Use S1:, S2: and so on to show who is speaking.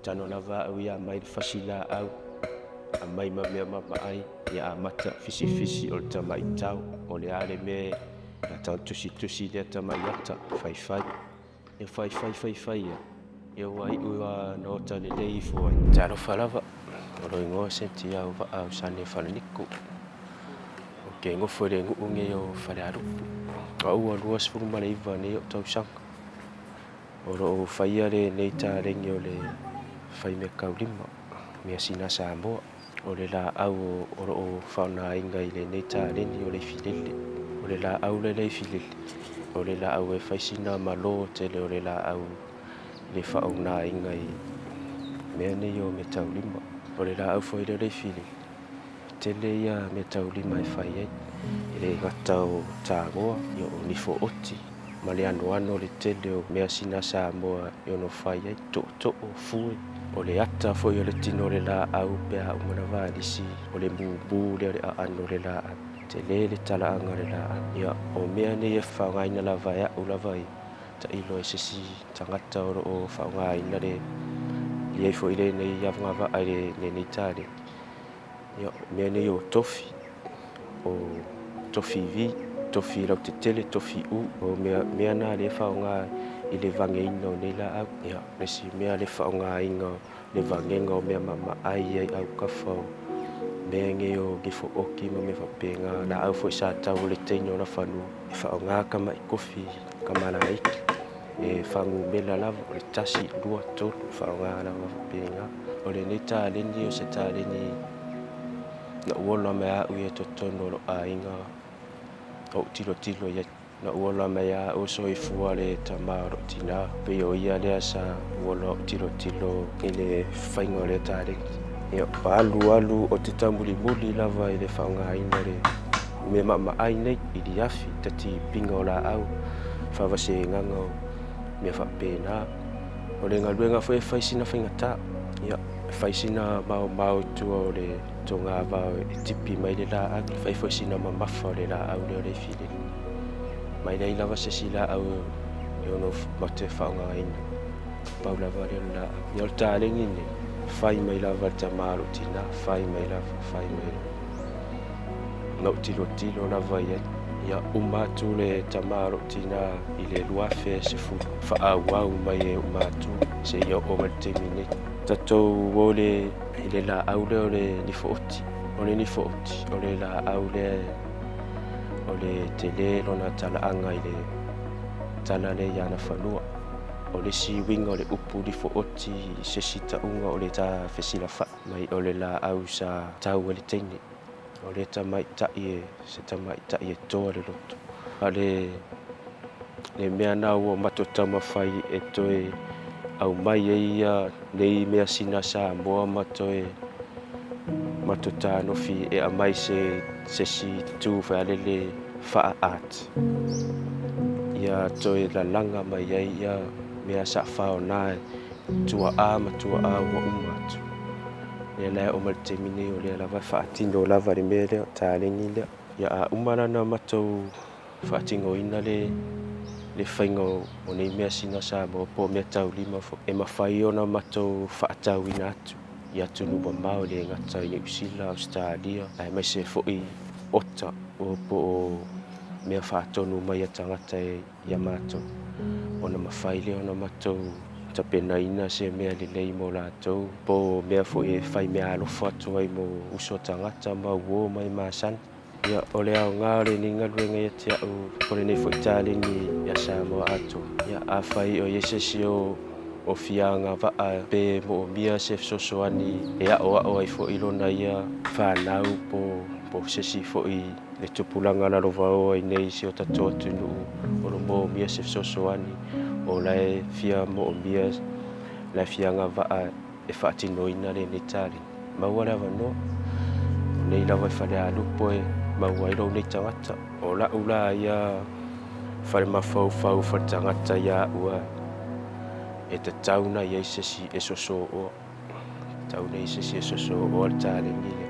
S1: Tano lava au ia mai le fasi laau aumai ma mea maamaai ia amata fisifisi o le tamaitao o le a le mea e tau tusitusi lea tamai ata faifai ia faifai faifai ia ia ua iu na ota lelei ifo ai. Talofa lava o lo igoa Sentiau Vaa o Sane Faleniku o ke gofo i le nuu nei o Falealupo. O ua 29 nei o tausaga o loo faia lenei taleni o le faimea kaulima measina Samoa. O le laau o loo faaaogaina i lenei taleni o le ifilele. O le laau le ifilele o le laau e fai sina malo tele o le laau le faaaogaina i mea nei o meataulima. O le laau foi lea o le ifilele tele ia meataulima e fai ai e le gata o tagoa o nifo oti ma le anoano le tele o measina Samoa e ono fai ai tootoo fue. O le ata foi o le tino o le laau pe a uma na valisi o le mumu lea o le aano o le laau tele le talaaga o le laau. Ia o mea nei e faaaogaina lava e au lava i tailo e se isi tagata o loo faaaogaina le iai foi lenei avagavaa i lenei taleni. Ia o mea nei o tofi, o tofi vi, tofi lautetele, tofi u, o mea na le faaaoga i le vageina o nei laau. Ia le isi mea le faaaogaina le vagega o mea maamaai ai aukafa o mea nei o gifo oki ma mea faapena laau foi sa tau o le teine o nafanua e faaaoga kamai kofi kamalaiki e fagumela lava o le 1 2 3 faaaoga lava faapena. O lenei taleni o se taleni na ua ola mai au ia totonu o lou aiga ou tilotilo iai na ua ola mai au soifua le tama o lou tina pei o ia lea sa ua ola ou tilotilo i le faiga o lea taleni. Ia alu alu o te tamulimuli lava i le faaaogaina le mea maamaai nei i liafi tatipiga o laau faavasegaga o mea faapena. O le galuega foi e fai sina faigata ia fai sina maomao i tua o le togavao e tipi mai le laau fai foi sina mamafa o le laau lea o le ifilele mai leai lava se isi laau e ono matou faaaogaina pau lava lea o le laau. Ia o le taleni nei fai mai lava le tama o lou tina fai mai lava fai mai lava na ou tilotilo lava iai. Ia uma atu le tama o lou tina i le 2010 faaauau mai e uma atu seia oo mai le taimi nei. Tatou o le i le laau lea o le nifo oti. O le nifo oti o le laau lea o le tele lona talaaga i le tala lea ia Nafanua. O le isi uiga o le upu nifo oti i se isi tauga o le ta fesilafai mai o le laau sa tau ai le teine. O le tamaitai e se tamaitai e toa le loto. A le mea na ua matou taumafai e toe aumai ai ia nei measina Samoa ma toe matou tanofi e aumai se isi itu faialele faa-art ia toe lalaga mai ai ia mea sa faaaoga tuaa ma tuaa ua uma atu. Lea la e oo mai le taimi nei o lea lava e faatino lava le mea lea taleni lea. Ia a uma lana matou faatinoina le faiga o nei measina Samoa po o meataulima foi e mafai ona matou faatauina atu i atunuu mamao e le gata i Niu Sila, Ausetalia aemaise foi ota o po o mea faatonu mai a tagata ia matou ona mafai lea ona matou tapenaina se mea lelei mo latou po o mea foi e fai mea alofa atu ai mo uso tagata ma uo mai masani. Ia o le aoga o lenei galuega ia te au o lenei foi taleni ia Samoa atoa. Ia afai o iai se isi o fiaga vaa pe moomia se fesoasoani e aoao ai foi lona ia fanau po se isi foi le tupulaga lalovaoa i nei si o tatou atunuu o lo moomia se fesoasoani o lae fia moomia lae fiaga vaa e faatinoina lenei taleni. Maua le avanoa nei lava i Falealupo e maua ai lou nei tagata. O lau la ia fale mafaufau fale tagata ia ua e tatau na iai se isi e sosooa. Tatau na iai se isi e sosooa le taleni lea.